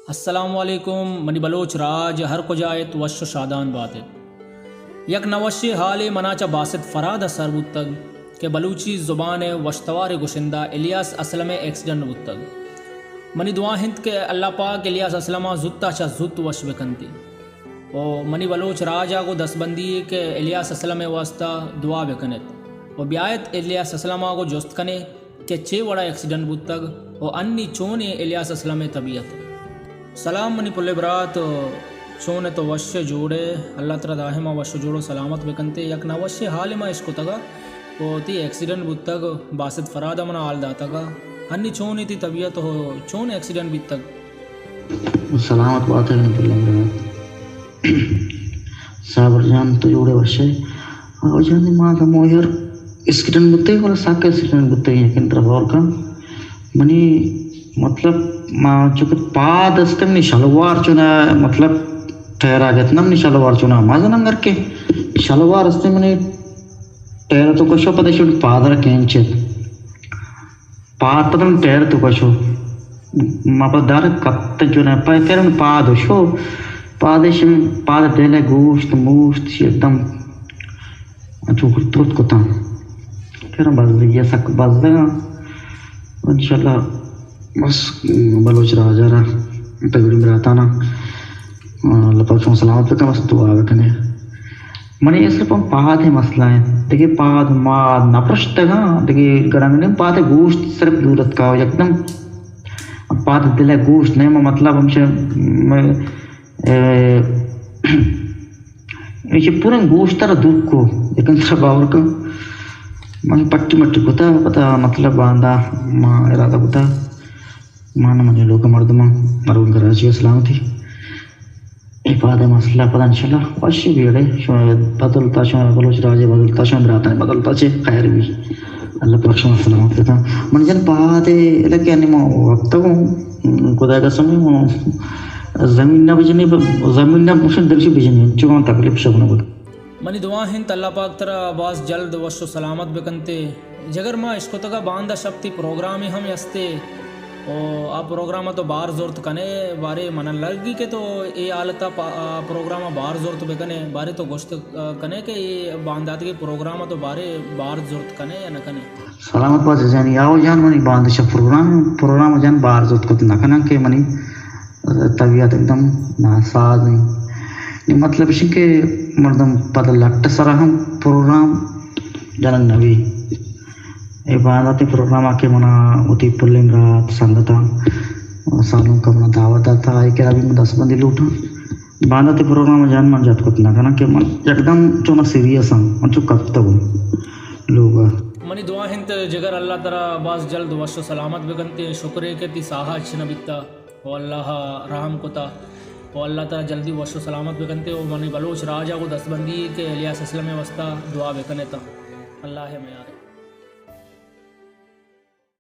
السلام علیکم، منی بلوچ راج ہر کجا ات وش و شادان بات ات۔ یک نہ وشیں حالے منا چہ باسط فراد ء سر بوتگ کہ بلوچی زبان ء وشتوارے گشندہ الیاس اسلم ء ایکسیڈنٹ بوتگ۔ منی دعا انت کہ اللہ پاک الیاس اسلم ء زوت ء چہ زوت وش بکنتی۔ و منی بلوچ راج ء گوں دستبندی یے کہ الیاس اسلم ء واستہ دعا بکنت و بیایت الیاس اسلم ء گوں جست کنے کہ چے وڑا ایکسیڈنٹ بوتگ و انی چونیں الیاس اسلم ء طبیعت۔ سلام منی پلے برات، چون ئے تو؟ وش ئے جوڑ ئے؟ اللہ ترا دائما وش و جوڑ و سلامت بکنتے۔ یک نہ وشیں حالے ما اشکتگا و تئی ایکسیڈنٹ بوتگ، باسط فراد ء منا حال داتگا۔ انی چونیں تئی طبیعت و چون ایکسیڈنٹ بیتگ؟ سلامت بات ئے منی پلے برات۔ صابر جان تو جوڑ ئے وش ئے؟ آ جان ما تو موہر ایکسیڈنٹ بوتگ، ولا سک ایکسیڈنٹ بوتگ، یقین ترا باور کن۔ منی مطلب ما چونکہ پاد است منی شلوار چونا مطلب ٹائرا گت نہ منی شلوار چونا مزن انگر کے شلوار است منی ٹائر تو کشو پدا شو پادر کینچت۔ پاد پتن ٹائر تو کشو۔ ما پہ در کپت جو نہ پہ کرن پاد شو۔ پاد شم پاد دل گوشت موشت شی ایک دم انچو ترت کتاں۔ کرن بزدگی سک بزدگاں۔ انشاءاللہ بس بلوچ راجا را تگڑی براتانا اللہ پاک شما سلامت بکن، بس دعا بکنے۔ منی صرف ہم پاد ء مسئلہ انت، دگہ پاد ما نہ پرشتگاں، دگہ گڑنگ نیم پاد ء گوشت صرف دور اتکا، یکدم پاد دل ء گوشت نیم، مطلب ہمشہ م-، اے، ایشی پورن گوشت را دور کو، لیکن ترا باور کن من پٹی مٹی کتا، پتا مطلب باندا ما ارادہ کتا، من منی لوگ مردماں مرون کراچی سلامتی۔ اے پاد ء مسئلہ پدا انشاءاللہ وشی بیڑے، شما بدلتا، شما بلوچ راج بدلتا، شما براتانی بدلتا چے خیر بی۔ اللہ پاک شما سلامت بکن۔ من جن پاد ء لگے انی ما وقت کو خدا قسم ما زمین نہ بجنی، زمین نہ مشن دلشی بجنی، چون تکلیف شب نہ بود۔ منی دعا انت اللہ پاک ترا باز جلد وش و سلامت بکنتے۔ جگر ما اشکتگا باندا شپ تی پروگرامے ہم استے و آ پروگرام تو بار زرت کنے، بارے من لگی کہ تو اے حالتا پا-، آ پروگرام بار زرت بکنے، بارے تو گوشت کنے کہ اے بانداتگی پروگرام تو بارے بار زرت کنے یا نہ کنے؟ سلامت باش جانی، آو جان منی باندا شپ پروگرام، پروگرام جان بار زرت کت نہ کنن کہ منی طبیعت ایک دم ناساز انت۔ نی مطلب اش کہ مردم پد لٹ سرا ہم پروگرام جنگ نہ بی۔ اے بانداتی پروگرام آ کہ منا وتی پلیں برات سنگتاں سالونک ء منا دعوت داتا، آئی کرا بھی من دست بندی لوٹاں۔ بانداتی پروگرام جان من جت کت نہ کناں کہ من یکدم چونا سیریس آں، من چو کپتگوں لوگ ء۔ منی دعا انت جگر اللہ ترا باز جلد وش و سلامت بکنتے، شکرے کہ تی ساہ اچ نہ بیتا۔ و اللہ ء رحم کتا و اللہ ترا جلدی وش و سلامت بکنتے و منی بلوچ راج ء گوں دستبندی کہ الیاس اسلم ء واسطہ دعا بکنے تا۔ اللہ ء میارے۔